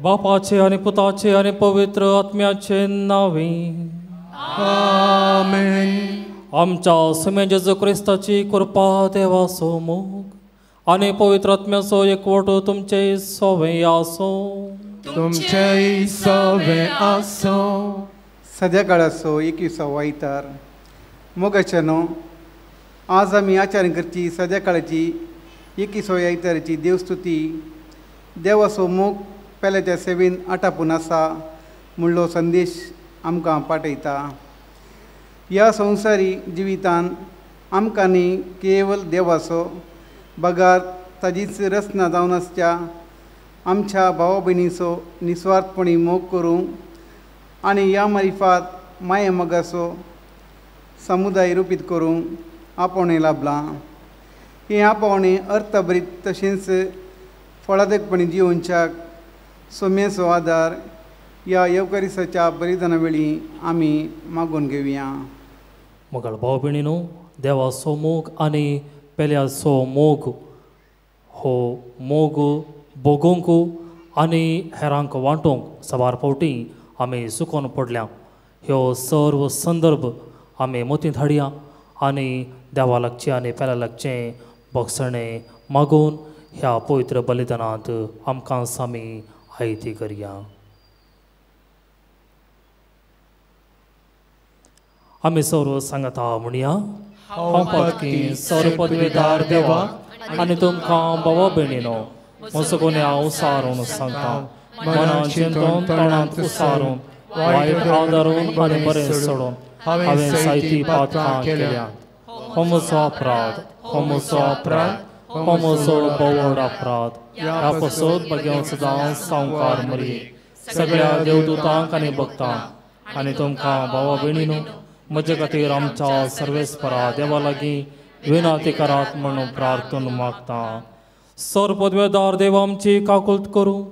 बापाचे आनी पुताचे आनी पवित्र आत्म्याचे नांवे आमेन. आमच्या सुमे जेजू क्रिस्ताची कृपा, देवाचो मोग आनी पवित्र आत्म्याचो एकवट तुमचे सोवे आसूं. तुमचेय सोवे आसूं. सद्या काळाचो एकविसावो आयतार. मोगाच्या न्हू, आज आमी आचरण करची सद्या काळाची एकविसाव्या आयताराची देवस्तुती देवाचो मोग पेल्याच्या सेवेन आटापून आसा म्हणलो संदेश आमकां पाठयता. ह्या संवसारी जिवितान आमकां न्ही केवल देवाचो बगार ताजीच रचना जावन आसच्या आमच्या भावा भयणीचो निस्वार्थपणी मोग करूंक आनी ह्या मारिफात माये मोगाचो समुदाय रुपीत करूंक आपोवणें लाभलां. हें आपोवणें अर्थभरीत तशेंच फळादकपणी जिवनच्याक सोम्याचो आदार ह्या येवकारिसाच्या बलिदाना वेळी आमी मागून घेवया. मोगाळ भाव भयणीनो, देवाचो मोग आनी पेल्याचो मोग हो मोग भोगूंक आनी हेरांक वांटूंक साबार फावटी आमी चुकोन पडल्या. ह्यो सर्व संदर्भ आमी मतींत हाडया आनी देवा लागचें आनी पेल्या लागचें भोगसणें मागून ह्या पवित्र बलिदानांत आमकां आमी आयती करया. आमी सर्व सांगता म्हणया, हांव पातकी सर्व पदवीदार देवा आनी तुमकां भावा भयणीनो म्हजो हांव सारून सांगता, मनान चिंतून तोंडांत उसारून वायट आदारून आनी बरें सोडून हांवें जायतीं पातकां केल्या. हो म्हजो अपराध, हो म्हजो अपराध, हो म्हजो भोवड अपराध. ह्या पसत भगेवन सदां सावकार मरये सगळ्या देवदूतांक आनी भक्तांक आनी तुमकां भावा भयणीनो म्हजे खातीर आमच्या सर्वेस्परा देवा लागीं विनंती करात म्हणून प्रार्थना मागता. सर पदवेदार देव आमची काकुळट करूं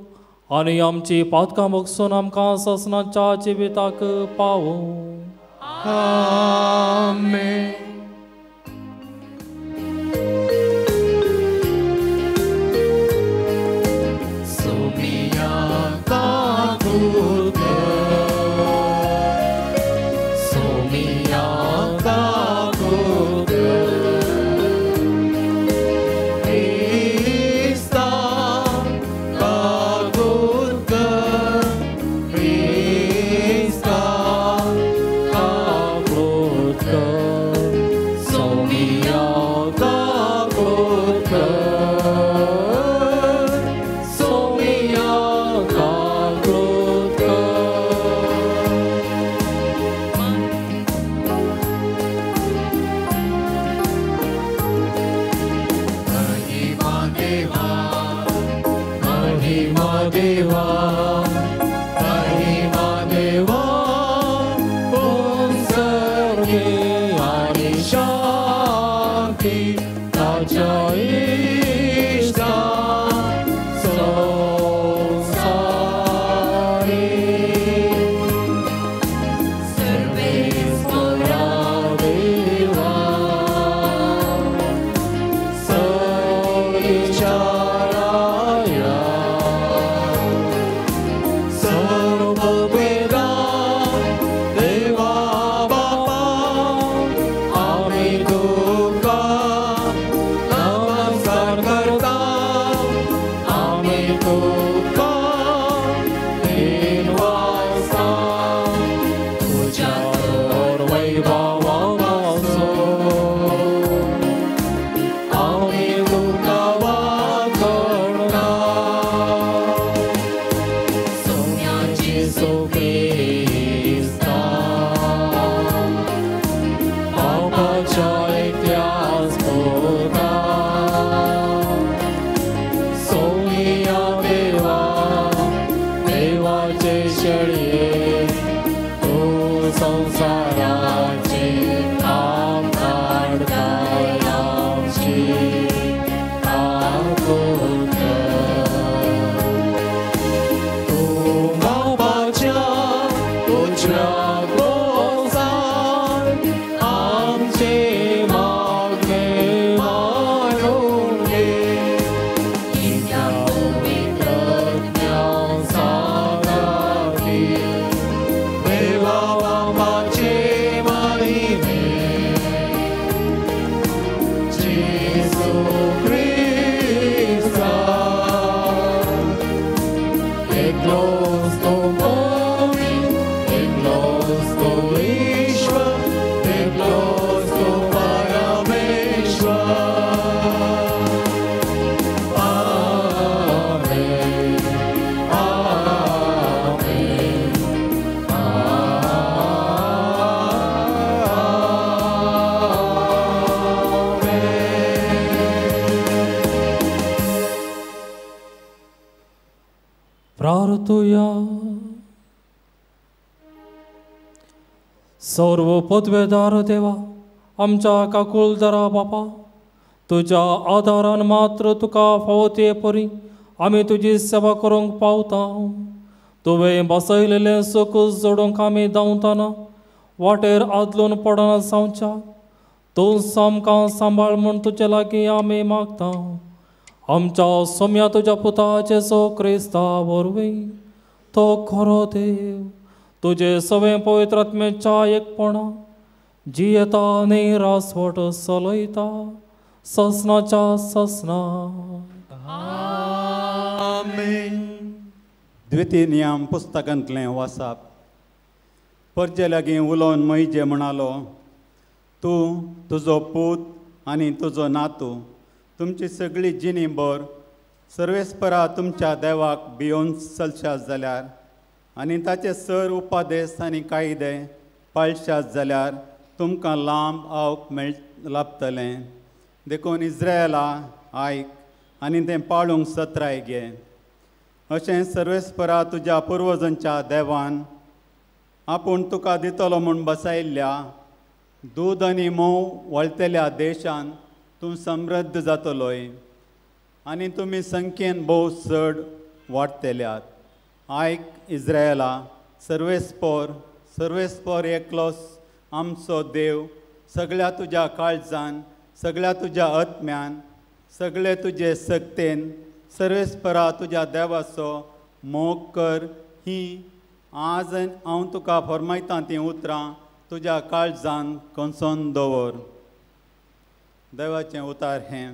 आनी आमची पातकां भोगसून आमकां ससनाच्या जिविताक पावूं. आमेन. Shalom. प्रार्थुया. सर्व पदवेदार देवा, आमच्या काकुळदारा बापा, तुज्या आदारान मात्र तुका फावो ते परी आमी तुजी सेवा करूंक पावता. तुवें बसयलेलें सुख जोडूंक आमी धांवतना वाटेर आदलून पडना जावच्या तूं आमकां सांबाळ म्हूण तुजे लागीं आमी मागता. आमच्या सोम्या तुज्या पुता जेजू क्रिस्ता वरवीं, तो खरो देव, तुजे सवें पवित्र आत्म्याच्या एकपणा जियेता आनी रासवट चलयता ससनाच्या ससना. आमेन. द्वितीय नियम पुस्तकांतलें वासाप. परजे लागीं उलोवन मोहिजे म्हणालो, तूं, तुजो पूत आनी तुजो नातू तुमची सगळी जिणी भर सर्वेस्परा तुमच्या देवाक भियोवन चलशात जाल्यार आनी ताचे सर उपादेश आनी कायदे पाळशात जाल्यार तुमकां लांब आवक मेळ लाभतलें. देखून इस्रायला आयक आनी तें पाळूंक सत्राय घे. अशें सर्वेस्परा तुज्या पुर्वजांच्या देवान आपूण तुका दितलो म्हूण बसायल्ल्या दूद आनी म्होंव वळटल्या देशान तूं समृद्ध जातलोय आनी तुमी संख्येन भोव चड वाडटल्यात. आयक इस्रायला, सर्वेस्पोर सर्वेस्पोर एकलोच आमचो देव, सगळ्या तुज्या काळजान, सगळ्या तुज्या आत्म्यान, सगळे तुजे सक्तेन सर्वेस्परा तुज्या देवाचो मोग कर. ही आज हांव तुका फरमायतां तीं उतरां तुज्या काळजान कोसोन दवर. देवाचें उतार हें.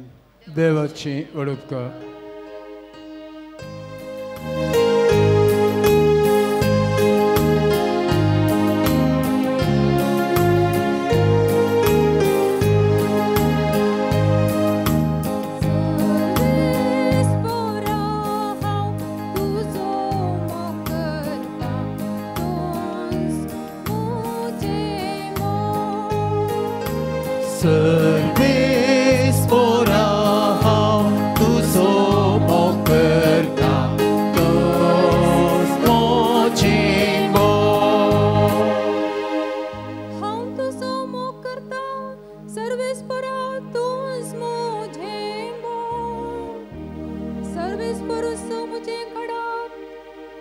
देवाची ओळख. सर्वेस्पोरा हांव तुजो मोग करता, तोच म्हजें मोग. हांव तुजो मोग करता, सर्वेस्पोरा तूंच म्हजें मोग. सर्वेस्पोरूच म्हजें खडप,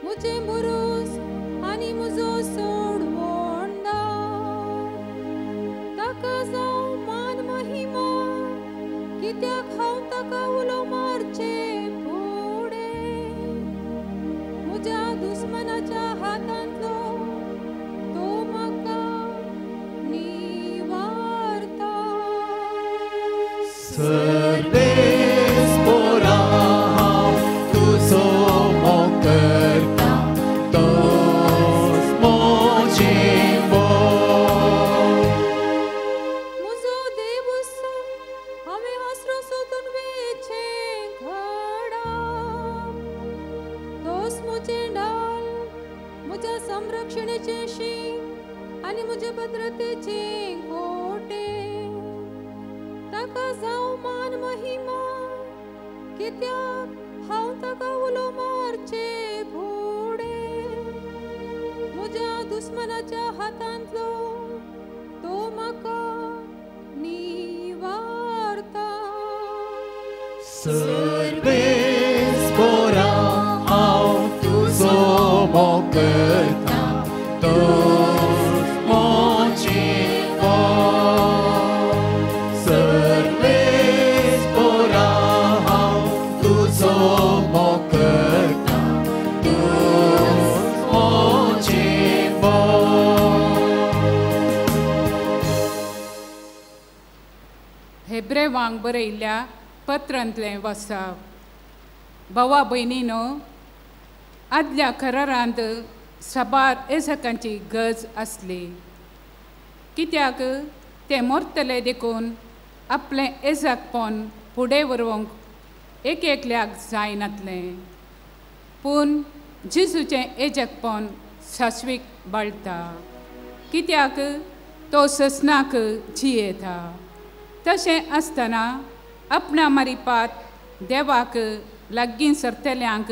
म्हजें बुरूज आनी म्हजो सोडवणदार. ताका जावं मान महिमा, कित्याक हांव ताका उलो मारचे फुडें. म्हज्या दुस्मनाच्या हातांतलो तो म्हाका निवारता. सर्वेस्पोरा हांव तुजो मोग करता, तोच म्हजें मोग. म्हजो देव हांवें आसरो सोदून वेचें घडप. तोच म्हजें ढाल, म्हज्या संरक्षणेचें शींग आनी म्हजे भद्रतेचें गोटे. ताका जावं मान महिमा, कित्याक हांव ताका उलो मारचे फुडें. म्हज्या दुस्मनाच्या हातांतलो तो म्हाका निवारता. सर्वेस्पोरा हांव तुजो मोग करता, तोच म्हजें मोग. सर्वेस्पोरा हांव तुजो मोग करता, तोच म्हजें मोग. हेब्रेवांक बरयल्ल्या पत्रांतलें वाचप. भावा भयणीनो, आदल्या करारांत साबार एजकांची गरज आसली, कित्याक ते मरतले देखून आपलें एजकपण फुडें व्हरूंक एक एकल्याक जायनातलें. पूण जेजूचें एजकपण शाश्वीक बाळटा, कित्याक तो ससनाक जियेता. तशें आसतना आपणा मारिपात देवाक लागीं सरतल्यांक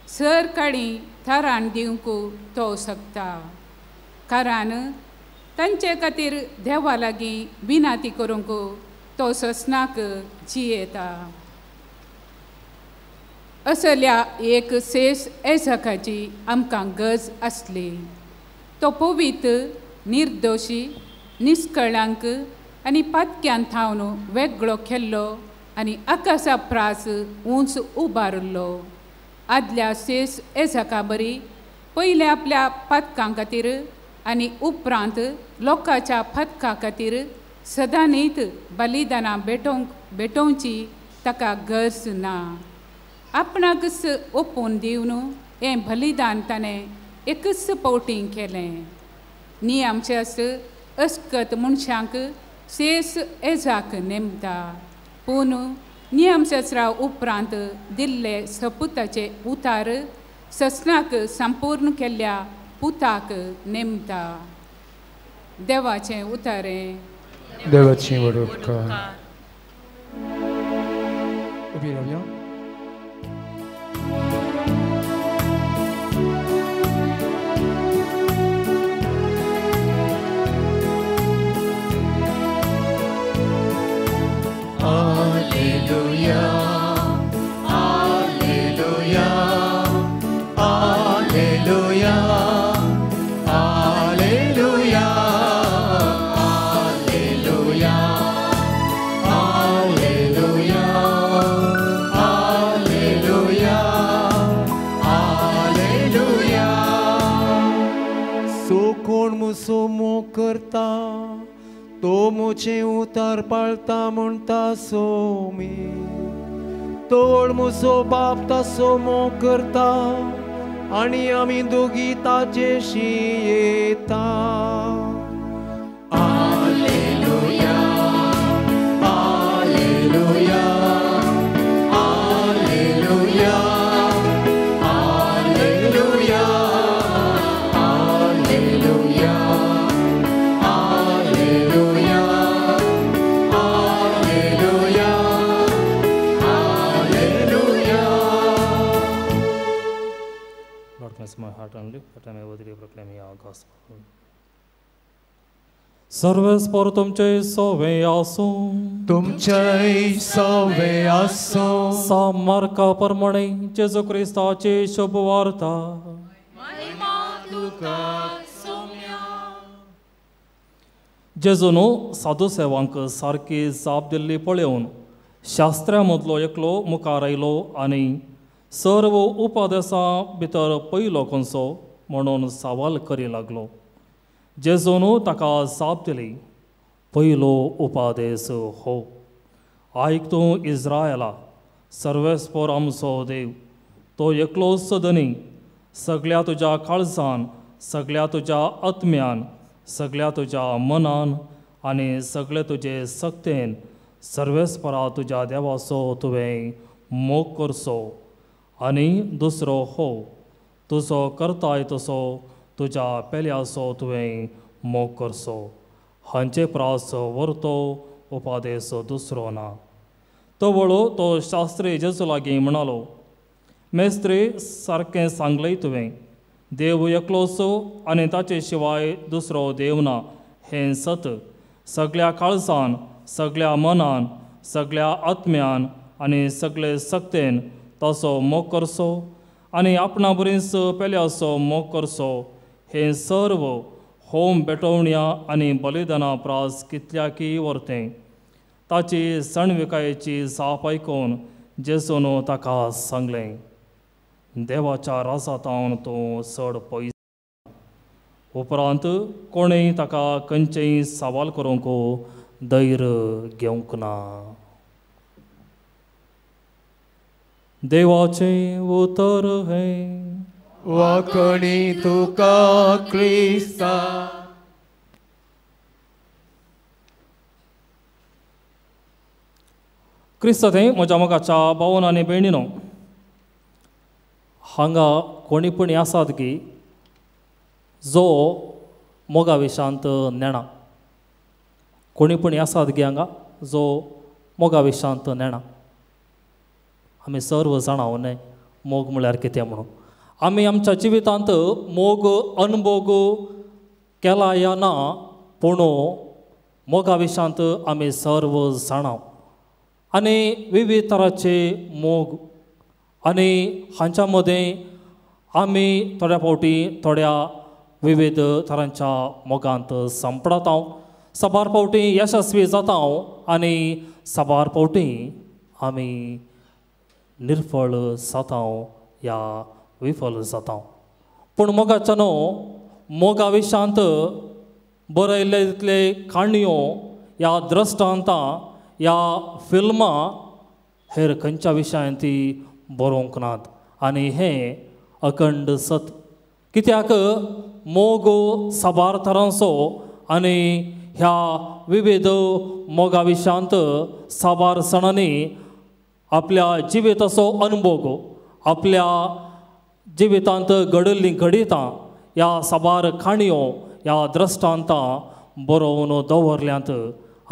सर काळी थारान दिवंक तो शकता कारण तांचे खातीर देवा लागीं विनाती करूंक तो ससनाक जियेता. असल्या एक शेष एजाकाची आमकां गरज आसली. तो पवित्र निर्दोशी निस्कळांक आनी पातक्यान थावन वेगळो केल्लो आनी आकाशा प्रास उंच उबारिल्लो. आदल्या शेष एजाका बरी पयले आपल्या पातकां खातीर आनी उपरांत लोकांच्या पातकां खातीर सदांनीत बलिदानां भेटोवची ताका गरज ना. आपणाकच ओपून दिवन हें बलिदान ताणें एकच पावटी केलें. नियमशास्त्र अस्कत मनशांक शेष एजाक नेमता पूण नियमशास्त्रा उपरांत दिल्ले सपुताचे उतार ससनाक संपूर्ण केल्ल्या पुताक नेमता. देवाचें उतारें. देवाची वडोपकार. उबी रावया. Alleluia, Alleluia, Alleluia, Alleluia, Alleluia, Alleluia, Alleluia, Alleluia. So कोण मुसो मोग करता तो मुझे उतार पाळता म्हणटा सोमी तोळ मुसो बाप तासो मोग करता आनी आमी दोगी ताचेशी येता. Alleluia, Alleluia, Alleluia, Alleluia, Alleluia, Alleluia, Alleluia, Alleluia. Lord, bless my heart and lips, that I may worthily proclaim your gospel. सर्वेस्पर तुमचे सोवे आसूं. तुमचे सोवे आसूं. सामार्का प्रमाणे जेजू क्रिस्ताची शुभ वार्ता. जेजून साधू सेवांक सारकी जाप दिल्ली पळोवन शास्त्र्या मदलो एकलो मुखार आयलो आनी सर्व उपदेसां भितर पयलो खंयचो म्हणून सवाल करी लागलो. जेजून ताका जाप दिली, पयलो उपादेस हो, आयक तूं इज्रायला, सर्वेस्पर आमचो देव तो एकलोच धनी. सगळ्या तुज्या काळजान, सगळ्या तुज्या आत्म्यान, सगळ्या तुज्या मनान आनी सगळे तुजे सक्तेन सर्वेस्परा तुज्या देवाचो तुवें मोग करचो. आनी दुसरो हो, तुजो करताय तसो तुज्या पेल्याचो तुवें मोग करचो. हांचे प्रास व्हरतो उपादेस दुसरो ना. तवळो तो शास्त्री जेजू लागीं म्हणालो, मेस्त्री सारकें सांगलें तुवें, देव एकलोच आनी ताचे शिवाय दुसरो देव ना हें सत. सगळ्या काळजान, सगळ्या मनान, सगळ्या आत्म्यान आनी सगळे सक्तेन ताचो मोग करचो आनी आपणा बरीच पेल्याचो मोग करचो. हें सर्व होम भेटवण्या आनी बलिदाना प्रास कितल्याकी व्हरतें. ताची सणविकायेची जाप आयकून जेजून ताका सांगलें, देवाच्या राजांत तूं चड पयस. उपरांत कोणेय ताका खंयचेय सवाल करूंक धैर्य घेवंक ना. देवाचें उतर हें. वाकणी तुका क्रिस्ता. क्रिस्त थंय म्हज्या मोगाच्या भावन आनी भयणीनो, हांगा कोणी पुणी आसात की जो मोगा विशांत नेणा. कोणी पुणी आसात की हांगा जो मोगा विशांत नेणा. आमी सर्व जाणा न्हय मोग म्हळ्यार कितें म्हणून. आमी आमच्या जिवितांत मोग अनभोग केला या ना, पूण मोगा विशयांत आमी सर्व जाणा आनी विविध तरांचे मोग आनी हांच्या मदें आमी थोड्या फावटी थोड्या विविध तरांच्या मोगांत सांपडता, साबार फावटी यशस्वी जाता आनी साबार फावटी आमी निर्फळ जाता या विफल जाता. पूण मोगाच्या न्हू मोगा विशयांत बरयल्ले तितले काणयो या द्रश्टांतां या फिल्मां हेर खंयच्या विशयांत ती बरोवंक नात आनी हें अखंड सत. कित्याक मोग साबार तरांचो आनी ह्या विविध मोगा विशयांत साबार सणांनी आपल्या जिविताचो अनुभव, आपल्या जिवितांत घडिल्लीं घडितां ह्या साबार काणयो ह्या द्रश्टांतां बरोवन दवरल्यांत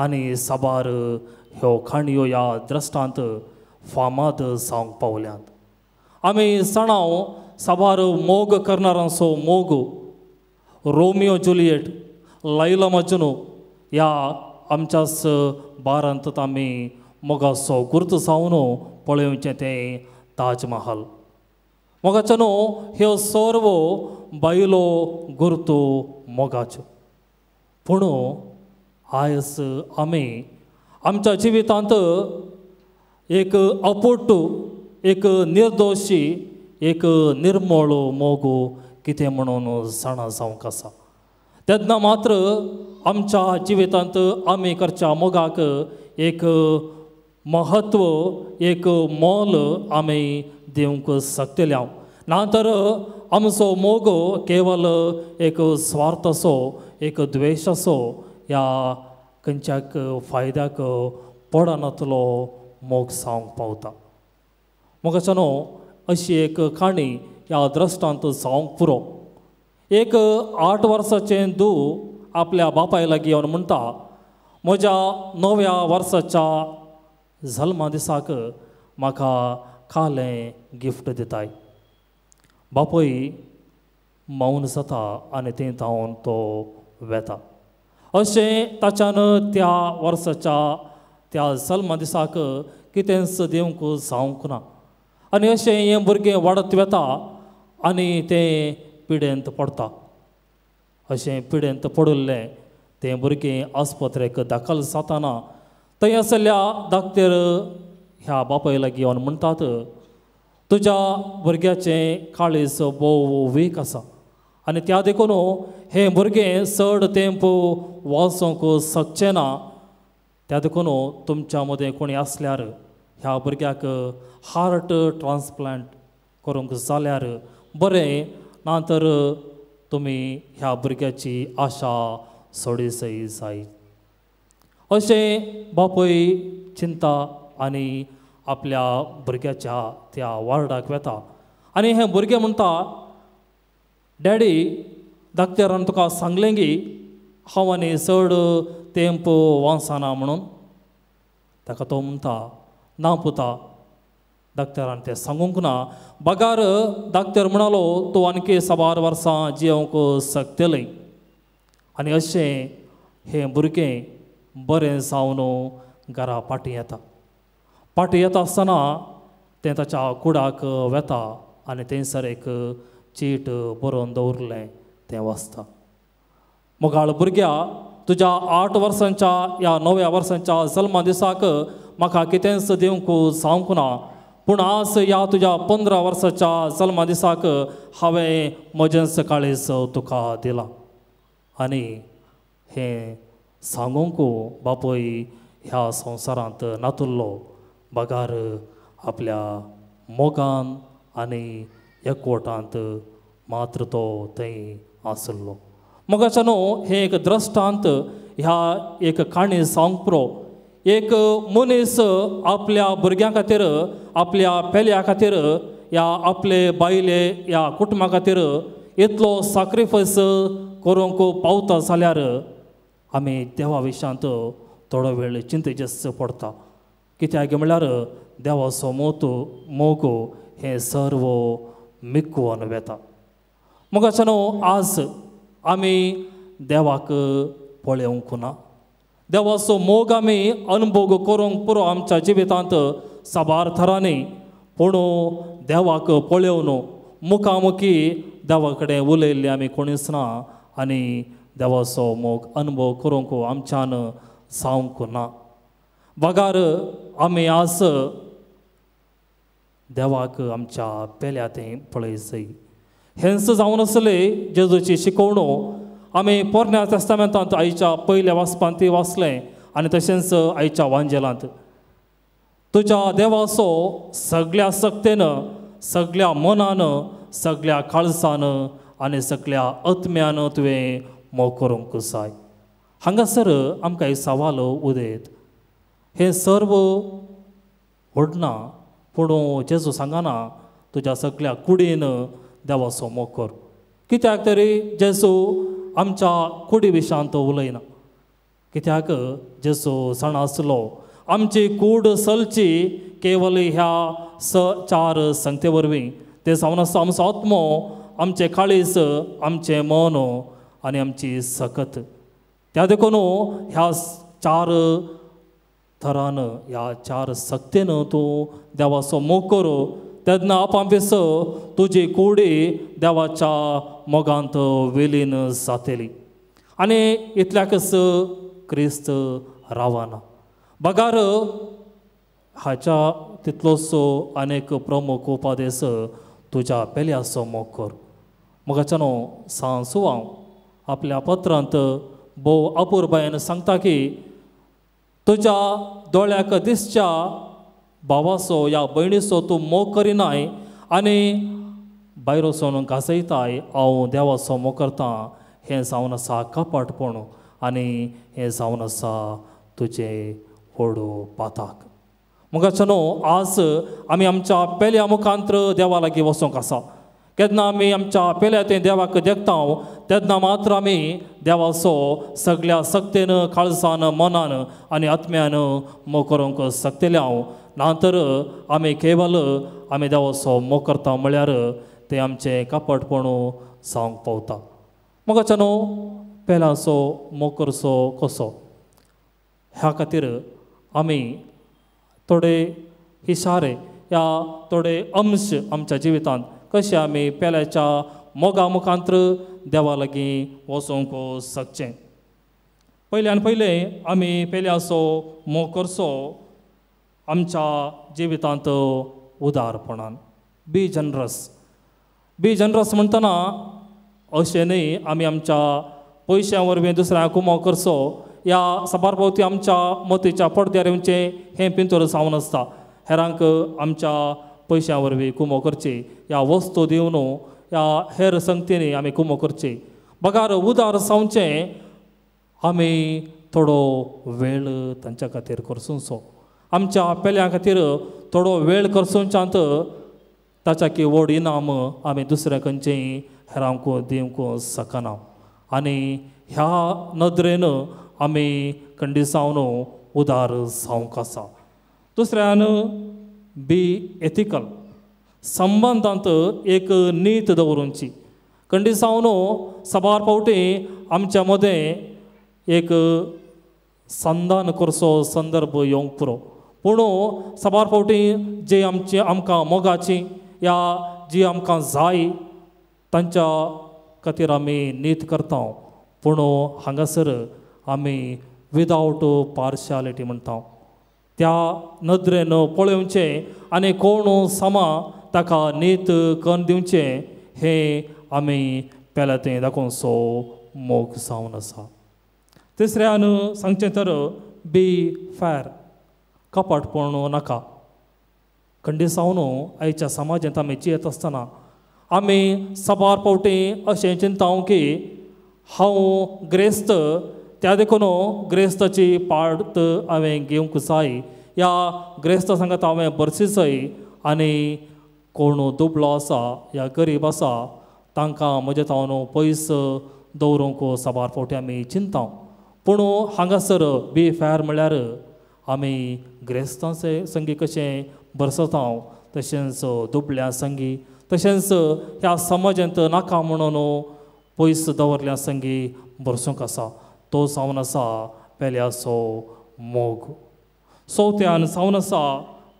आनी साबार ह्यो काणयो ह्या द्रश्टांत फामाद जावंक पावल्यात. आमी जाणाव साबार मोग करणारांचो मोग, रोमियो जुलियट, लैला मजनू ह्या आमच्याच बारांत आमी मोगाचो गुर्त जावन पळोवचें तें ताजमहाल. मोगाचो न्हू ह्यो सर्व बायलो गुर्तो मोगाच्यो. पूण आयज आमी आमच्या जिवितांत एक अपोट, एक निर्दोशी, एक निर्मळ मोग कितें म्हणून जाणा जावंक आसा. तेन्ना मात्र आमच्या जिवितांत आमी करच्या मोगाक एक महत्व, एक मोल आमी दिवंक शकतले. ना तर आमचो मोग केवल एक स्वार्थाचो, एक द्वेशाचो ह्या खंयच्याक फायद्याक पडनातलो मोग जावंक पावता. मोगाच्या न्हू अशी एक काणी ह्या द्रश्टांत जावंक पुरो. एक 8 वर्साचें धूव आपल्या बापाय लागीं येवन म्हणटा, म्हज्या 9व्या वर्साच्या जल्मा दिसाक म्हाका कालें गिफ्ट दिताय. बापूय मौन जाता आनी थंय धांवन तो वेता. अशें ताच्यान त्या वर्साच्या त्या जल्मा दिसाक कितेंच दिवंक जावंक ना आनी अशें हें भुरगें वाडत वेता आनी तें पिडेंत पडटा. अशें पिडेंत पडिल्लें तें भुरगें आस्पत्रेक दाखल जाताना थंय आसल्या दाक्तेर ह्या बापाय लागीं येवन म्हणटात, तुज्या भुरग्याचें काळीज भोव वीक आसा आनी त्या देखून हें भुरगें चड तेंप वाचोवंक शकचें ना. त्या देखून तुमच्या मदें कोणी आसल्यार ह्या भुरग्याक हार्ट ट्रान्सप्लांट करूंक जाल्यार बरें, ना तर तुमी ह्या भुरग्याची आशा सोडी सय जाय. अशें बापूय चिंता आनी आपल्या भुरग्याच्या त्या वार्डाक वेता आनी हें भुरगें म्हणटा, डॅडी दाक्तेरान तुका सांगलें की हांव आनी चड तेंप वाचना म्हणून. ताका तो म्हणटा, ना पुता, दाक्तेरान तें सांगूंक ना, बगार दाक्तेर म्हणालो तूं आणखी साबार वर्सां जियोवंक शकतलें. आनी अशें हें भुरगें बरें जावन घरा फाटीं येता. फाटीं येता आसतना तें ताच्या कुडाक वेता आनी थंयसर एक चीट बरोवन दवरलें तें वाचता. मोगाळ भुरग्या, तुज्या 8 वर्सांच्या ह्या 9व्या वर्सांच्या जल्मा दिसाक म्हाका कितेंच दिवंक जावंक ना, पूण आज ह्या तुज्या 15 वर्साच्या जल्मा दिसाक हांवें म्हजेंच काळीज तुका दिलां. आनी हें सांगूंक बापूय ह्या संवसारांत नातुल्लो, बगार आपल्या मोगान आनी एकवटांत मात्र तो थंय आसलो. मोगाच्या न्हू हें एक द्रश्टांत, ह्या एक काणी जावंक पुरो. एक मनीस आपल्या भुरग्यां खातीर, आपल्या पेल्या खातीर या आपले बायले या कुटुंबा खातीर इतलो साक्रिफायस करूंक पावता जाल्यार आमी देवा विशयांत थोडो वेळ चिंतेचेच पडटा. कित्याक म्हळ्यार देवाचो मोग हें सर्व मिकवन वेता. मोगाच्या न्हू आज आमी देवाक पळोवंक ना. देवाचो मोग आमी अनुभव करूंक पुरो आमच्या जिवितांत साबार थरांनी, पूण देवाक पळोवन मुखामुखी देवा कडेन उलयल्ले आमी कोणीच ना आनी देवाचो मोग अनुभव करूंक आमच्यान जावंक ना. बगार आमी आज देवाक आमच्या पेल्या तें पळय जाय. हेंच जावन आसले जेजूची शिकवणू आमी पोरण्या तेस्तामेंतांत आयच्या पयल्या वाचपांत ती वाचलें आनी तशेंच आयच्या वांजेलांत तुज्या देवाचो सगळ्या सक्तेन, सगळ्या मनान, सगळ्या काळजान आनी सगळ्या आत्म्यान तुवें मोग करूंक जाय. हांगासर आमकां एक सवाल उदयत, हें सर्व व्हडना पूण जेजू सांगना तुज्या सगळ्या कुडीन देवाचो मोग कर. कित्याक तरी जेजू आमच्या कुडी विशांत उलयना. कित्याक जेजू जाणा आसलो आमची कूड चलची केवल ह्या 4 संगते वरवीं. ते जावन आसा आमचो आत्मो, आमचें काळीज, आमचें मन आनी आमची सकत. त्या देखून ह्या 4 थरान, ह्या 4 सक्तेन तूं देवाचो मोग कर तेन्ना आपापिस तुजी कुडी देवाच्या मोगांत विलीन जातली. आनी इतल्याकच क्रिस्त रावना. बगार हाच्या तितलोसो अनेक प्रमुख उपादेस तुज्या पेल्याचो मोग कर. मोगाच्या न्हू सांसुवांव आपल्या पत्रांत भोव अपुरबायेन सांगता की तुज्या दोळ्याक दिसच्या भावाचो या भयणीचो तूं मोग करिनाय आनी भायर वचून गाजयताय हांव देवाचो मोग करता, हें जावन आसा कपटपण आनी हें जावन आसा तुजें व्हड पाताक. मोगाच्या न्हू आज आमी आमच्या पेल्या मुखांत्र देवा लागीं वचोंक आसा. केन्ना आमी आमच्या पेल्या तें देवाक देखता तेन्ना मात्र आमी देवाचो सगळ्या सक्तेन, काळजान, मनान आनी आत्म्यान मोग करूंक शकतले हांव. ना तर आमी केवल आमी देवाचो मोग करता म्हळ्यार तें आमचें कपटपण जावंक पावता. मोगाच्या न्हू पेल्याचो मोग करचो कसो ह्या खातीर आमी थोडे इशारे या थोडे अंश आमच्या जिवितांत कशें आमी पेल्याच्या मोगा मुखांत्र देवा लागीं वचोंक शकचें. पयल्यान पयलें आमी पेल्याचो मोग करचो आमच्या जिवितांत उदारपणान. बी जनरस. बी जनरस म्हणटना अशें न्हय आमी आमच्या पयशां वरवीं दुसऱ्यांक मोग करचो या साबार पावती आमच्या मतीच्या पडद्यार येवचें हें पिंतूर जावन आसता. हेरांक आमच्या पयशां वरवीं कुमो करची या वस्तू दिवन या हेर संगतींनी आमी कुमो करची. बगार उदार जावचें आमी थोडो वेळ तांच्या खातीर करचो. आमच्या पेल्यां खातीर थोडो वेळ करचोंच्यांत ताच्या की व्हड इनाम आमी दुसऱ्या खंयचेय हेरांक दिवंक शकना. आनी ह्या नदरेन आमी कंडिसावन उदार जावंक आसा. दुसऱ्यान बी एथिकल. संबंदांत एक नीत दवरूंची. कंडिसावन साबार फावटी आमच्या मदें एक संधान करचो संदर्भ येवंक पुरो, पूण साबार फावटी जे आमची आमकां मोगाची या जी आमकां जाय तांच्या खातीर आमी नीत करता, पूण हांगासर आमी विदावट पार्शालिटी म्हणटा. त्या नदरेन पळोवचें आनी कोण समा ताका नीत करून दिवचें हें आमी पेल्या तें दाखोवचो मोग जावन आसा. तिसऱ्यान सांगचें तर बी फॅर. कपटपण नाका. खंडिसावन आयच्या समाजांत आमी जियेत आसतना आमी साबार फावटी अशें चिंता की हांव ग्रेस्त, त्या देखून ग्रेस्ताची पार्ट हांवें घेवंक जाय या ग्रेस्त सांगता हांवें बरसी जाय आनी कोण दुबळो आसा या गरीब आसा तांकां म्हजे तावन पयस दवरूंक साबार फावटी आमी चिंता. पूण हांगासर बी फॅर म्हळ्यार आमी ग्रेस्तांचे संगी कशें बरसता तशेंच दुबल्या संगी तशेंच ह्या समाजांत नाका म्हणून पयस दवरल्या संगी भरसूंक आसा. तो जावन आसा पेल्याचो मोग. चवथ्यान जावन आसा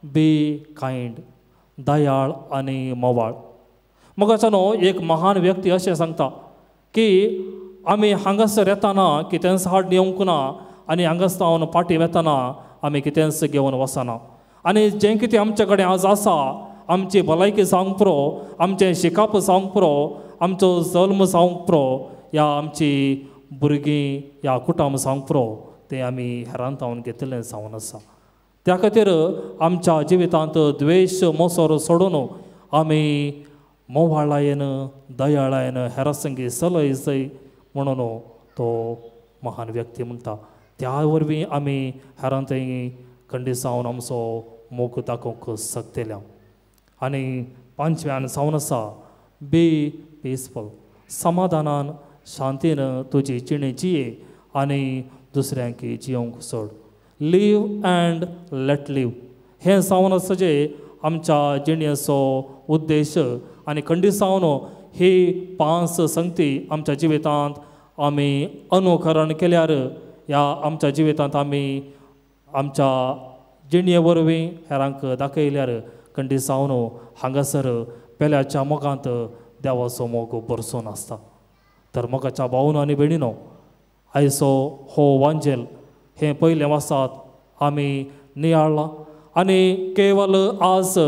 बी कायंड, दयाळ आनी मोवाळ. मोगाच्यानो एक महान व्यक्ती अशें सांगता की आमी हांगासर येताना कितेंच हाड येवंक ना आनी हांगासर फाटीं वेताना आमी कितेंच घेवन वचना आनी जें कितें आमचे कडेन आज आसा आमची भलायकी जावंक पुरो, आमचें शिकप जावंक पुरो, आमचो जल्म जावंक पुरो, या आमची भुरगीं या कुटुंब जावंक पुरो, तें आमी हेरांत हांव घेतिल्लें जावन आसा. त्या खातीर आमच्या जिवितांत द्वेश मोसोर सोडून आमी मोवाळायेन दयाळायेन हेरां संगी सलय जय म्हणून तो महान व्यक्ती म्हणटा. त्या वरवीं आमी हेरां थंय खंडीसावन आमचो मोग दाखोवंक शकतले. आनी पांचव्यान जावन आसा बी पिसफूल, समाधानान शांतीन तुजी जिणे जिये आनी दुसऱ्यांक जियोंक सोड. लीव अँड let leave हें जावन आसा जें आमच्या जिणेचो उद्देश. आनी खंडीसावन ही पांच संगती आमच्या जिवितांत आमी अनुकरण केल्यार ह्या आमच्या जिवितांत आमी आमच्या जिणे वरवीं हेरांक दाखयल्यार खंडीसावन हांगासर पेल्याच्या मोगांत देवाचो मोग भरसून आसता. तर मोगाच्या भावन आनी भयणीनो, आयचो हो वांजेल हें पयलें वासात आमी नियाळ्ळां आनी केवल आज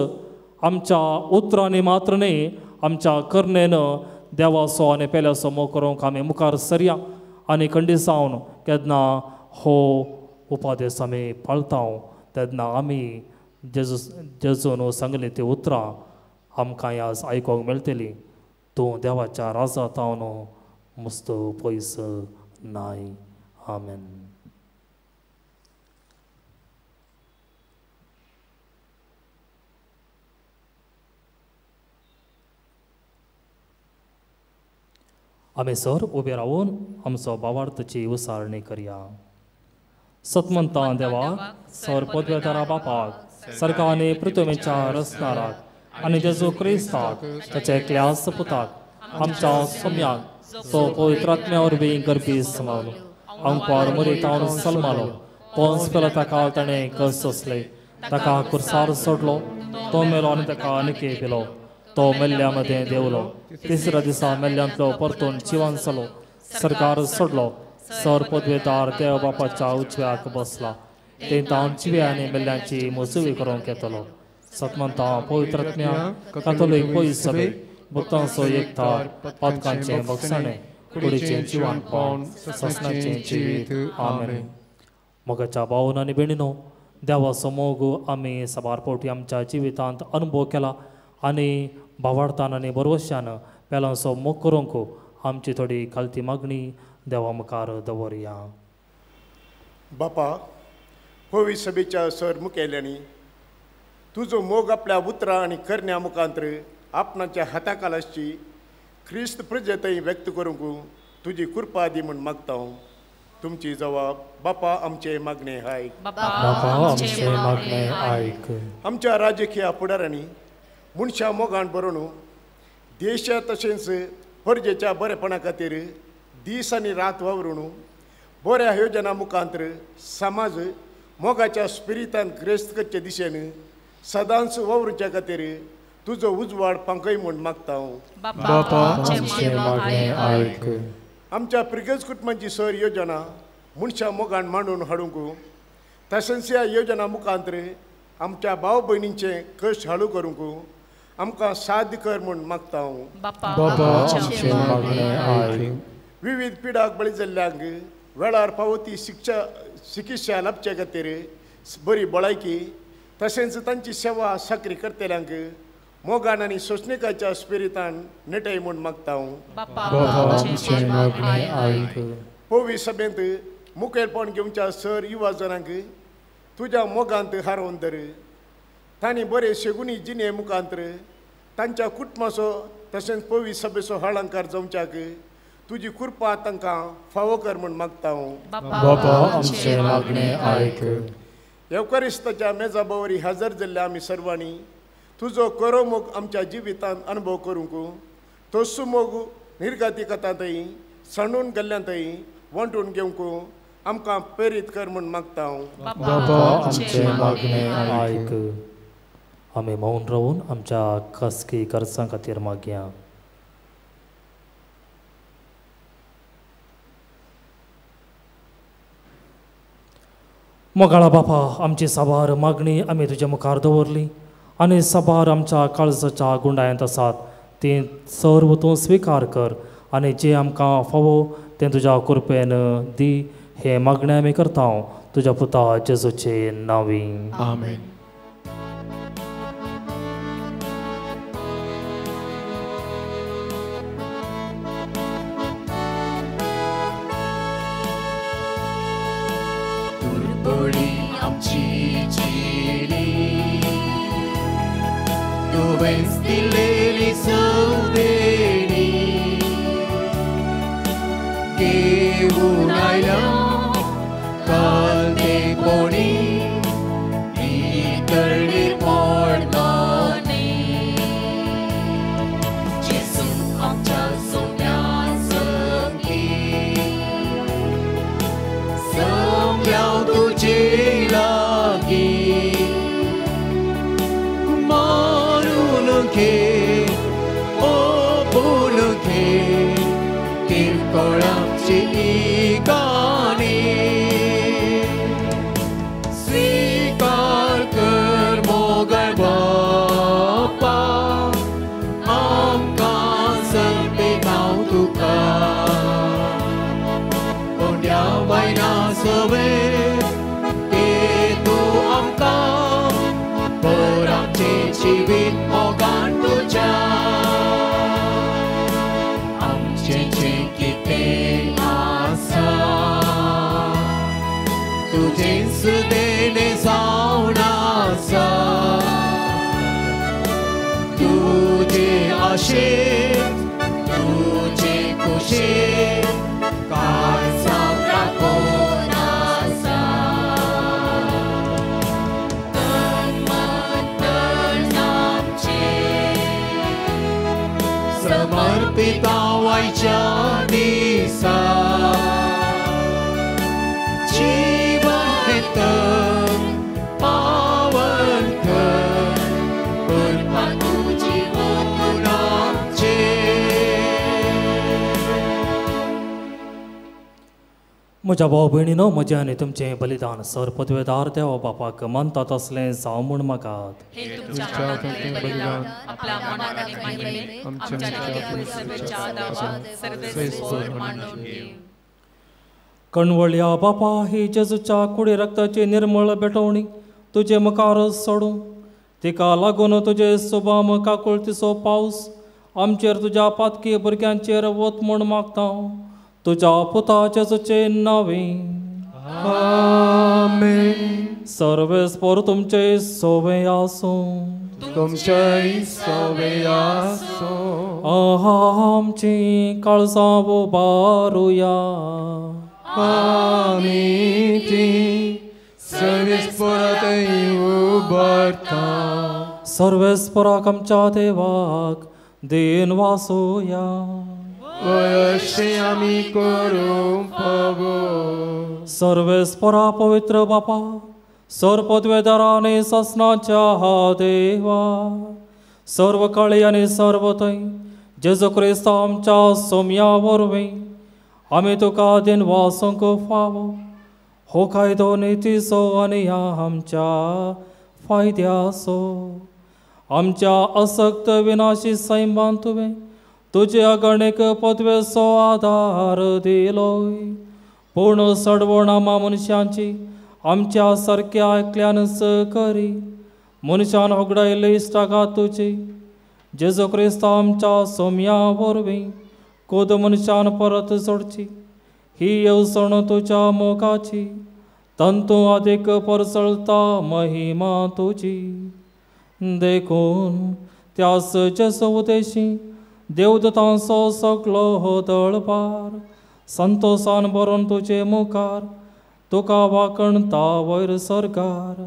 आमच्या उतरांनी मात्र न्ही आमच्या करणेन देवाचो आनी पेल्याचो मोग करूंक आमी मुखार सरया आनी खंडीसावन केन्ना हो उपादेश आमी पाळता तेन्ना आमी जेजून सांगली ती उतरां आमकां आज आयकूंक मेळटली, तूं देवाच्या राजा तावन मस्त पयस नाय. आमेन. आमी सर उबे रावून आमचो भावार्थाची उसारणी करया. सतमंता देवा, सर पदवेदारा बापाक, सरकार आनी पृथ्वीच्या रचणाराक आनी जेजू क्रिस्ताक ताच्या एकल्या पुताक आमच्या सोम्याक तो पवित्र आत्म्या वरवीं गर्भी समावलो, अंकवार मरितावन सलमालो, पोंस पेलो ताका ताणें कस सोंसले, ताका कुर्सार सोडलो, तो मेलो आनी ताका निके पिलो, तो मेल्ल्या मदें देंवलो, तिसऱ्या दिसा मेल्ल्यांतलो परतून जिवान जालो, सरकार सोडलो, सर पदवेदार देव बापाच्या उजव्याक बसला, ते तावन जिवे आनी मेल्ल्यांची मजुवी करूंक येतलो. सतमंता पवित्र आत्म्या कातोलीक पयस सभे भक्तांचो एकतार पातकांचें बक्षाणें कुडीचें जिवानपण ससनाचें जिवीत. आमेन. मोगाच्या भावन आनी भयणीनो, देवाचो मोग आमी साबार फावटी आमच्या जिवितांत अनुभव केला आनी भावार्थान आनी बरवश्यान पेलांचो मोग करूंक आमची थोडी खालती मागणी देवा मुखार दवरया. बापा, पवित्र सभेच्या सर मुखेल्यांनी तुजो मोग आपल्या उतरां आनी करण्या मुखांत आपणाच्या हाताकालाची ख्रिस्त प्रजेतय व्यक्त करूंक तुजी कृपा दी म्हूण मागता. तुमची जवाब बापा आमचे मागणे आयक. बापा आमचे मागणे आयक. आमच्या राजकीय फुडारांनी मनशां मोगान बरोवन देशा तशेंच परजेच्या बरेपणा खातीर दीस आनी रात वावरून बऱ्या योजना मुखांत समाज मोगाच्या स्पिरितान ग्रेस्त करचे दिशेन सदांच वावरुच्या खातीर तुजो उजवाड पांकय म्हूण मागता. बापा आमचे मागणे आयक. आमच्या प्रिगज कुटुंबाची सर योजना मनशां मोगान मांडून हाडूंक तशेंच ह्या योजना मुखांत आमच्या भाव भयणींचे कश्ट हाडू करूंक आमकां साध्य कर म्हूण मागता. बापा आमचे मागणे आयक. विविध पिडाक बळी जाल्ल्यांक वेळार फावो ती शिक्षा चिकित्सा लाभचे खातीर बरी भलायकी तशेंच तांची सेवा साकरी करतल्यांक मोगान आनी सोंसणीकाच्या स्पिरितान नेटय म्हूण मागता. पवी सभेंत मुखेलपण घेवच्या सर युवा जणांक तुज्या मोगांत हारोवन धर, तांणी बरे शेगुनी जिणे मुखांत तांच्या कुटुंबाचो तशेंच पवी सभेचो हळंकार जावच्याक तुजी कृपा तांकां फावो कर म्हूण मागता. येवकारिस्ताच्या मेजा बवरी हजर जाल्ल्या आमी सर्वांनी तुजो खरो मोग आमच्या जिवितांत अनुभव करूंक तसो मोग निर्गाती कथांतय सणून गेल्ल्यांतय वांटून घेवंक आमकां प्रेरीत कर म्हूण मागता हांव. बाबा आमचें मागणें आयक. आमी मौन रावून आमच्या खासगी गरजां खातीर मागया. मोगाळा बापा, आमची साबार मागणी आमी तुज्या मुखार दवरली आनी साबार आमच्या काळजाच्या गुंडायांत आसात ती सर्व तूं स्विकार कर आनी जें आमकां फावो तें तुज्या कृपेन दी. हें मागणें आमी करता तुज्या पुता जेजूचे नांवी. आमेन. म्हज्या भाव भयणीनो, म्हजें आनी तुमचें बलिदान सर पदवेदार देवा बापाक मानता तसलें जावं म्हूण मागात. कणवळया बापा, ही जेजूच्या कुडी रक्ताची निर्मळ भेटवणी तुजे मुखार सोडूं. तिका लागून तुजे सुबाम काकुळतीचो पावस आमचेर तुज्या पातकी भुरग्यांचेर वत म्हूण मागता तुज्या पुता जेजूचे नांवी. आमेन. सर्वेस्पर तुमचे सोवे आसूं. तुमचेय सोवे आसूं. आहा आमची काळजां उबारुया. आमी ती सर्वेस्परातय उबारता. सर्वेस्पराक आमच्या देवाक then वासोया. अशें आमी करूंक फावो. सर्वेस्परा पवित्र बापा, सर पदवेदारा आनी सासणाच्या देवा, सर्व काळी आनी सर्व थंय जेजू क्रिस्त आमच्या सोम्या वरवीं आमी तुका then वासूंक फावो. हो कायदो नितीचो आनी आमच्या फायद्याचो. आमच्या असक्त विनाशी सैमान तुवें तुजे अगणीक पदवेचो आदार दिलोय. पूण सडवण आमा मनशांची आमच्या सारक्या एकल्यानच करी मनशान होगडायल्ली इश्टागात तुजी जेजू क्रिस्त आमच्या सोम्या वरवीं कोद मनशान परत जोडची. ही येवजण तुज्या मोगाची तंतू आदीक परसळता महिमा तुजी. देखून त्यास जेजू उदेशी देवदतांचो सगलो हो दळपार संतोसान भरून तुजे मुखार तुका वाकणता वयर सरकार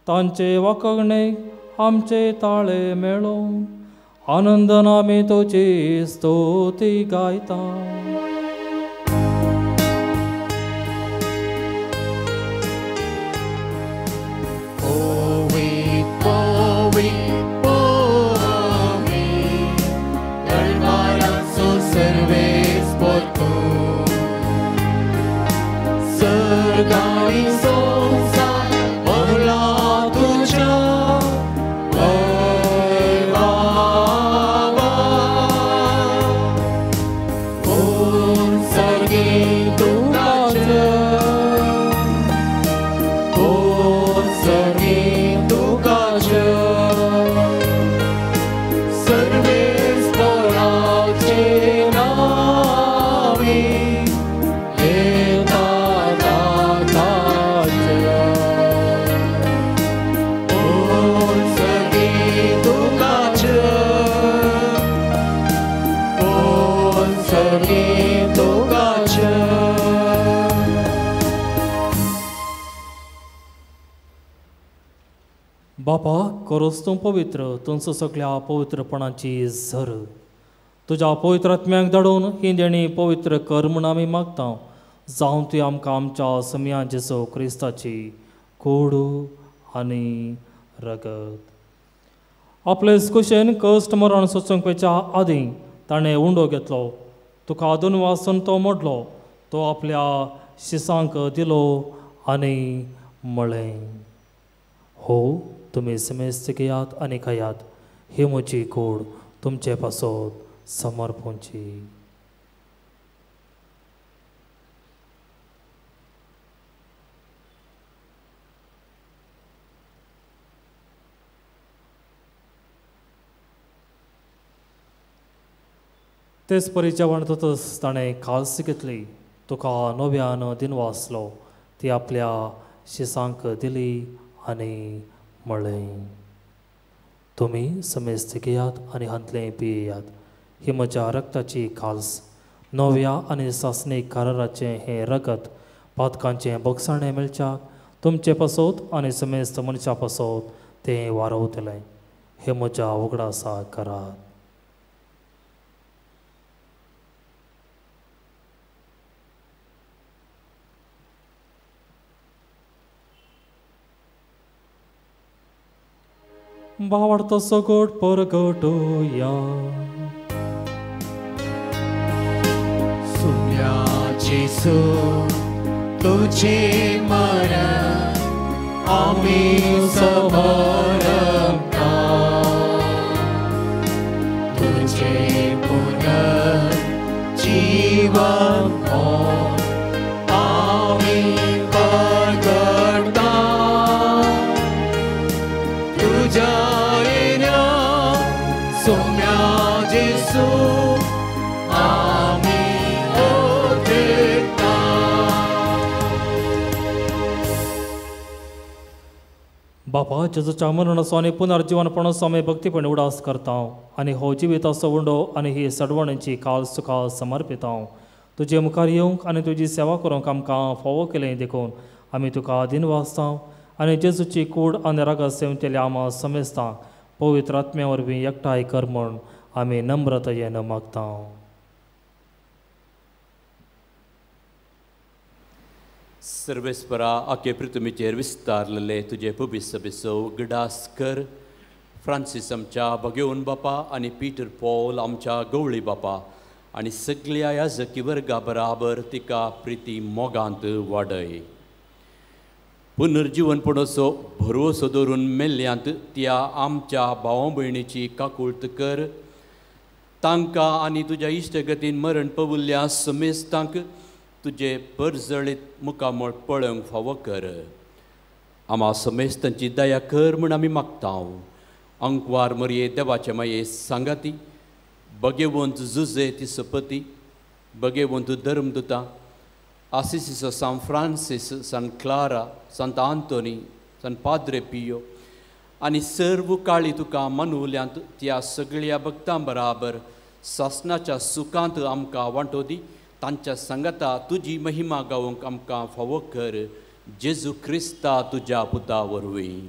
तांचे वाकणे आमचे ताळे मेळोवन आनंदान आमी तुजी स्तुती गायता. बापा करोस तूं पवित्र तुमचो सगळ्या पवित्रपणाची झर तुज्या पवित्र आत्म्याक धाडून ही देणी पवित्र कर म्हूण आमी मागता. जावं ती आमकां आमच्या समया जेजू क्रिस्ताची कोडू आनी रगत. आपले कुशेन कश्ट मरण सोसूंक वयच्या आदीं ताणें उंडो घेतलो, तुका आदून वासून तो मोडलो, तो आपल्या शिसांक दिलो आनी म्हळें, हो तुमी समेस्त घेयात आनी खायात, ही म्हजी कूड तुमचे पासत समर्पणची. तेच परी जेवण जातच ताणें काल्स घेतली, तुका नव्यान दिनवासलो, ती आपल्या शिसांक दिली आनी म्हळें, तुमी समेस्त घेयात आनी हांतलें पियेयात, ही म्हज्या रक्ताची काल्स, नव्या आनी सासणीक कराराचें हें रगत पातकांचें बोगसाणें मेळच्याक तुमचे पासत आनी समेस्त मनशा पासत तें वारवतलें. हें म्हज्या उगडासा करात. भावार्थ सगोट परगटोया. सुम्या जेसू तुझे मरण आमी समरता, तुझे पुनर्जीवन आमी परगटता, तुझ्या सुम्या जेसू आमी ओथेता. बापा जेजूच्या मरणाचो आनी पुनर्जीवनपणाचो आमी भक्तीपण उडास करता आनी हो जिविताचो उंडो आनी ही सडवणीची काल तुका समर्पिता. तुजे मुखार येवंक आनी तुजी सेवा करूंक आमकां फावो केलें देखून आमी तुका दिनवासता आनी जेजूची कूड आनी रागात सेवतेल्या आमा समेस्तांक पवित्र आत्म्या वरवीं एकठांय कर म्हूण आमी नम्रतायेन मागता. सर्वेस्परा आखे पृथ्वीचेर विस्तारलेले तुजे पुबिसबिसो उगडास कर. फ्रांसीस आमच्या भगेवन बापा आनी पीटर पॉल आमच्या गवळी बापा आनी सगळ्या याजकी वर्गा बराबर तिका प्रिती मोगांत वाडय. पुनर्जीवनपणाचो भरवसो दवरून मेल्ल्यांत त्या आमच्या भावा भयणीची काकूळत कर. तांकां आनी तुज्या इश्टगतीन मरण पवुल्ल्या समेस्तांक तुजे परजळीत मुखामळ पळोवंक फावो कर. आमा समेस्तांची दया कर म्हूण आमी मागता. अंकवार मरये देवाचे माये सांगाती बगेवंत जुजे ती सपती बगेवंत धर्मदुता आसिसीचो San Francis, San Clara, Sant Anthony, San Padre Pio आनी सर्व काळी तुका मनवल्यांत त्या सगळ्या भक्तां बराबर सासनाच्या सुखांत आमकां वांटो दी. तांच्या सांगाता तुजी महिमा गावंक आमकां फावो कर. जेजू क्रिस्ता तुज्या पुता वरवीं.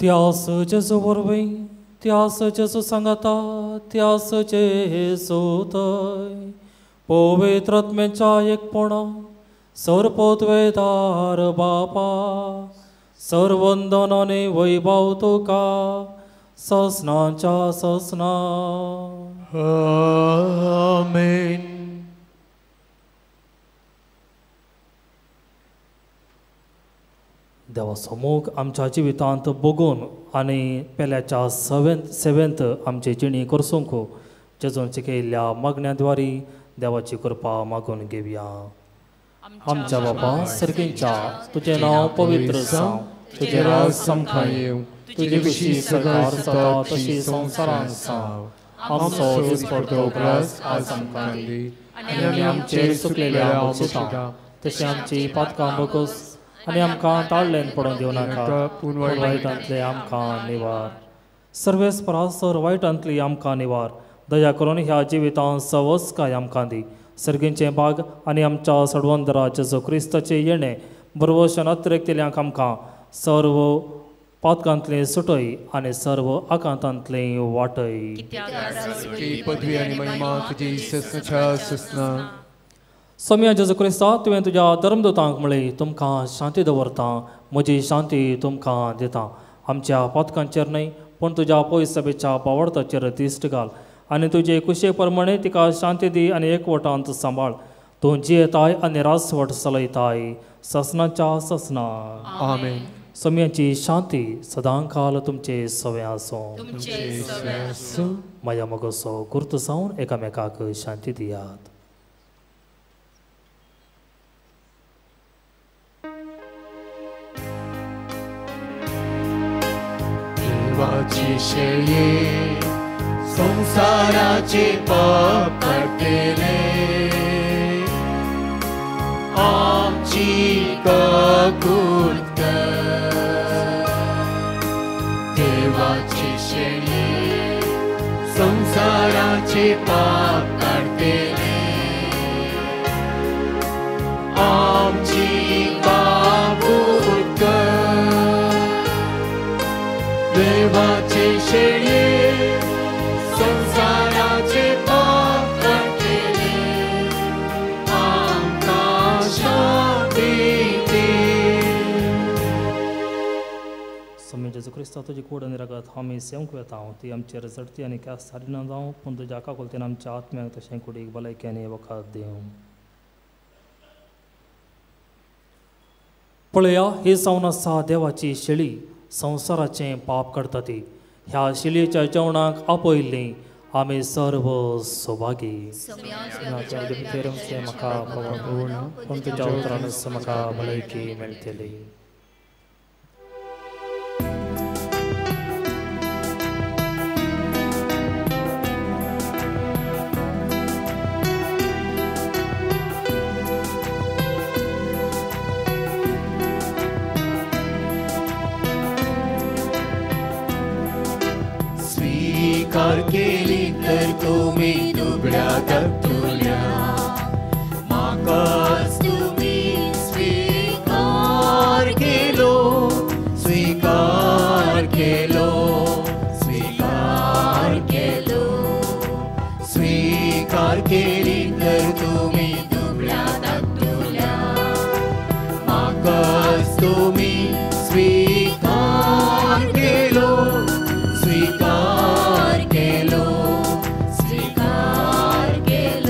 त्यास जेजू वरवीं, त्यास जेजू सांगाता, त्यास जेजू थंय पवित्र आत्म्याच्या एकपणा सर्वपदवेदार बापा सर्वंदन आनी वैभव तुका ससनाच्या ससना. आमेन. देवाचो मोग आमच्या जिवितांत बगून आनी पेल्याच्या सेवेंत आमची जिणी करसूंक जेजून शिकयल्ल्या मागण्या द्वारी देवाची कृपा मागून घेवया. आमच्या बापा सर्गींच्या, तुजें नांव पवित्र जावं, तुजें राज आमकां येवं, तुजी खुशी सरकार जाता तशी संवसारांत जावं. आमचो दिसपडतो ग्रास आज आमकां दी आनी आमचेर चुकलेल्या बक्षिता तशें आमची पातकां बगस आनी आमकां ताळ्ळेन पडोवन दिवं नाका, पूण वायटांतले आमकां निवार. सर्वेस परासर वायटांतली आमकां निवार. दया करून ह्या जिवितांत सवस्काय आमकां दी. सर्गींचें भाग आनी आमच्या सडवंदरा जेजू क्रिस्ताचें येणें बरवशन अतिरेकतेल्यांक आमकां सर्व पातकांतलें सुटय आनी सर्व आकांतांतलें वाटय. पदवी आनी महिमा तुजी ससनाच्या ससना. सोम्या जेजू क्रिस्ता, तुवें तुज्या धर्मदूतांक म्हळें, तुमकां शांती दवरता, म्हजी शांती तुमकां दिता. आमच्या पातकांचेर न्हय पूण तुज्या पयस सभेच्या बावडताचेर दिश्ट घाल आनी तुजे कुशे प्रमाणे तिका शांती दी आनी एकवटांत सांबाळ. तूं जियेताय आनी रासवट चलयताय ससनाच्या ससना. आमेन. सोम्याची शांती सदांकाल तुमचे सवे आसूं. माया मगोसो गुर्त जावन एकामेकाक शांती दियात. देवाची शेळये संसाराचे पाप काडटले, आमची काकूट कर. देवाची शेळये संसाराचे पाप काडटले, आमची काकूट कर. देवाचे शेळये संसाराचे पाप काडटले, आमकां शांती दी. सोम्या जेजू क्रिस्ता, तुजी कूड आनी रगत आमी सेवंक वेता ती आमचेर झडती आनी ख्यास्त हाडिना जावं, पूण तुज्या काकुळतेन आमच्या आत्म्याक तशें कुडीक भलायकी आनी वखद दिवं. पळया, ही जावन आसा देवाची शेळी, संवसाराचें पाप काडटा ती. ह्या शिलयेच्या जेवणाक आपयल्लीं आमी सर्व सौभागी. म्हाका पूण तुज्या उतरानच म्हाका भलायकी मेळटली. स्वीकार केली तर तुम्ही दुबळ्या धाकटुल्या, म्हाकाच तुमी स्वीकार केलो, स्वीकार केलो, स्वीकार केलो. स्वीकार केली तर तुम्ही दुबळ्या धाकटुल्या, म्हाकाच तुमी स्वीकार केलो, स्वीकार केलो, स्वीकार केलो.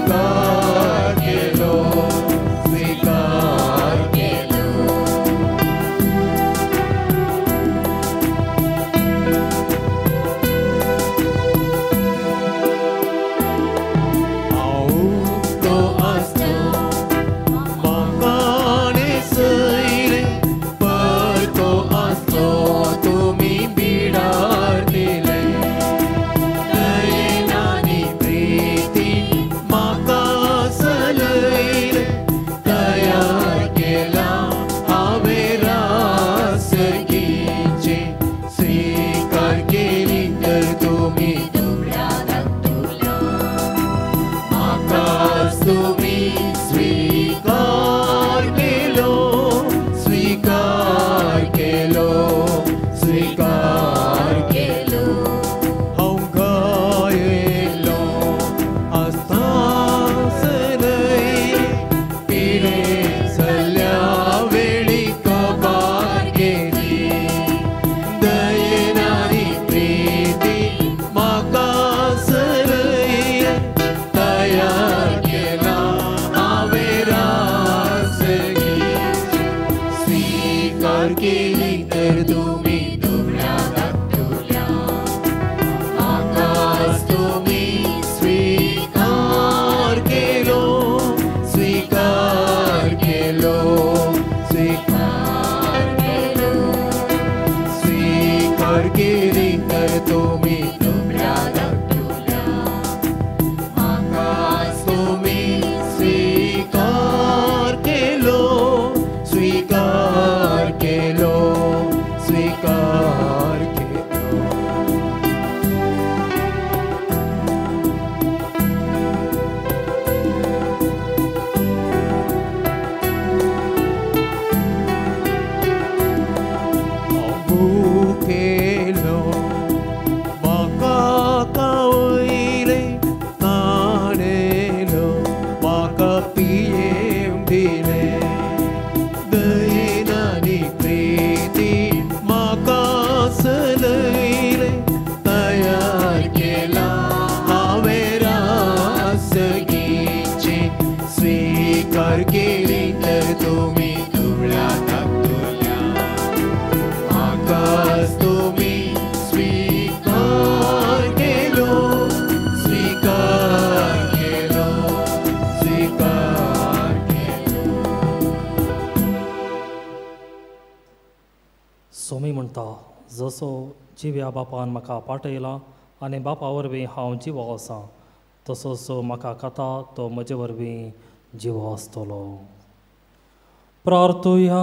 स्वीकार केलो स्वीकार केलो. हांव उक्तो आसलो म्हाका सयरे परतो आसलो तुमी बिडार दिले दयेनानी प्रिती म्हाका सलयले तयार केला हांवें रासगीचे स्वीकार केली तर तुमी दुबळ्या धाकटुल्या म्हाकाच तुमी स्वीकार केलो स्वीकार केलो स्वीकार केलो. हांव गायलो आसता सरय पिडे सल्ल्या वेळी कबार केली दयेनानी प्रिती म्हाका सरय तयार केला हांवें रासगीचे स्वीकार केली तर तुमी दुबळ्या धाकटुल्या म्हाकाच तुमी स्वीकार केलो स्वीकार केलो स्वीकार केलो स्वीकार केली तर तुमी दुबळ्या धाकटुल्या म्हाकाच तुमी स्वीकार केलो स्वीकार केलो स्वीकार केलो. भुकेलो म्हाका खावयले ताणेलो म्हाका पियेवंक दिलें दयेनानी प्रिती म्हाका सलयले तयार केला हांवें रासगीचे स्वीकार केली तर तुमी दुबळ्या धाकटुल्या म्हाकाच तुमी स्वीकार केलो स्वीकार केलो स्वीकार केलो. सोमी म्हणटा जसो जिव्या बापान म्हाका पाठयला आनी बापा वरवीं हांव जिवो आसा तसोच म्हाका खाता तो म्हजे वरवीं जिवो आसतलो. प्रार्थुया.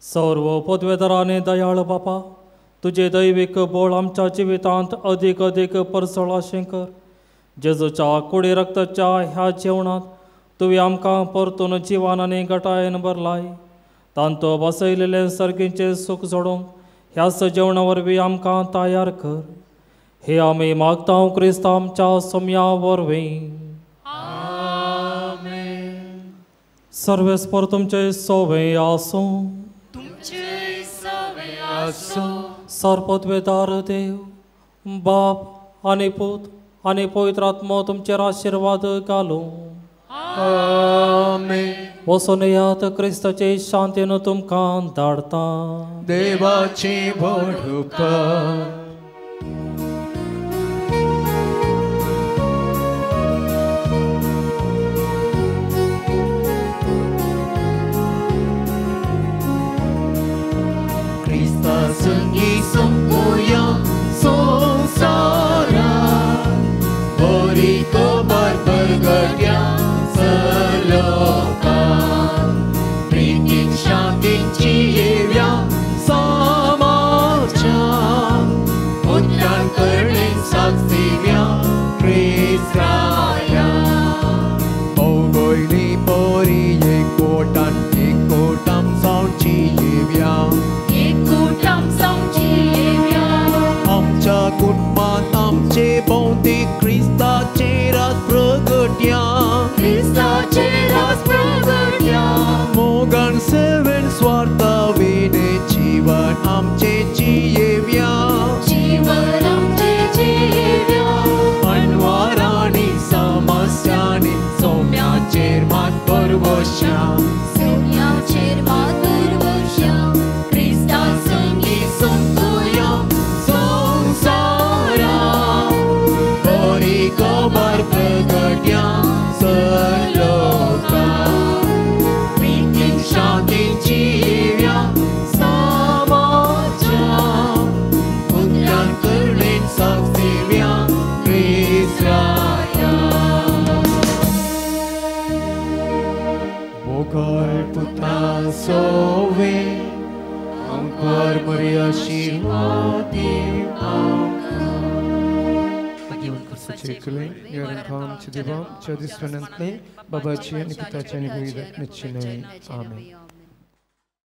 सर्व पदवेदाराने दयाळ बापा तुजें दैवीक बळ आमच्या जिवितांत अदीक अदीक परसळ कर. जेजूच्या कुडी रक्ताच्या ह्या जेवणांत तुवें आमकां परतून जिवान आनी गटायेन भरलाय. तांतो बसयलेलें सर्गीचें सूख जोडूंक ह्याच जेवणा वरवीं आमकां तयार कर. हे आमी मागता क्रिस्त आमच्या सोम्या वरवीं. सर्वेस्पर तुमचे सोवे आसूं. तुमचे सवे आसूं. सर्वपदवेदार देव बाप आनी पूत आनी पवित्र आत्मो तुमचेर आशिर्वाद घालूं. आमेन. वचून येयात क्रिस्ताचे शांतीन तुमकां धाडता. देवाची व्हड उपकार. क्रिस्ता संगी सोंपोया संवसारा बरी खबर परगट्या सलोकान प्रितीक शांतीची येव्या समाजा उद्यान करणे साक्षिव्या क्रिस्ताया. भोगोयली पोरी एक कोटान एक कोटाम सावची येव्या एकूटाम सावची येव्या. आमच्या कुटुंबात आमचे भोंवती क्रिस्ताचे रात प्रगट्या. पुता सोवे अंकर मरे आशीर्वाद आमच्या देवा, आमच्या दिसवणांतले बाबाची आनी पिताची आनी पवित्र आत्म्याची न्हय. आमेन.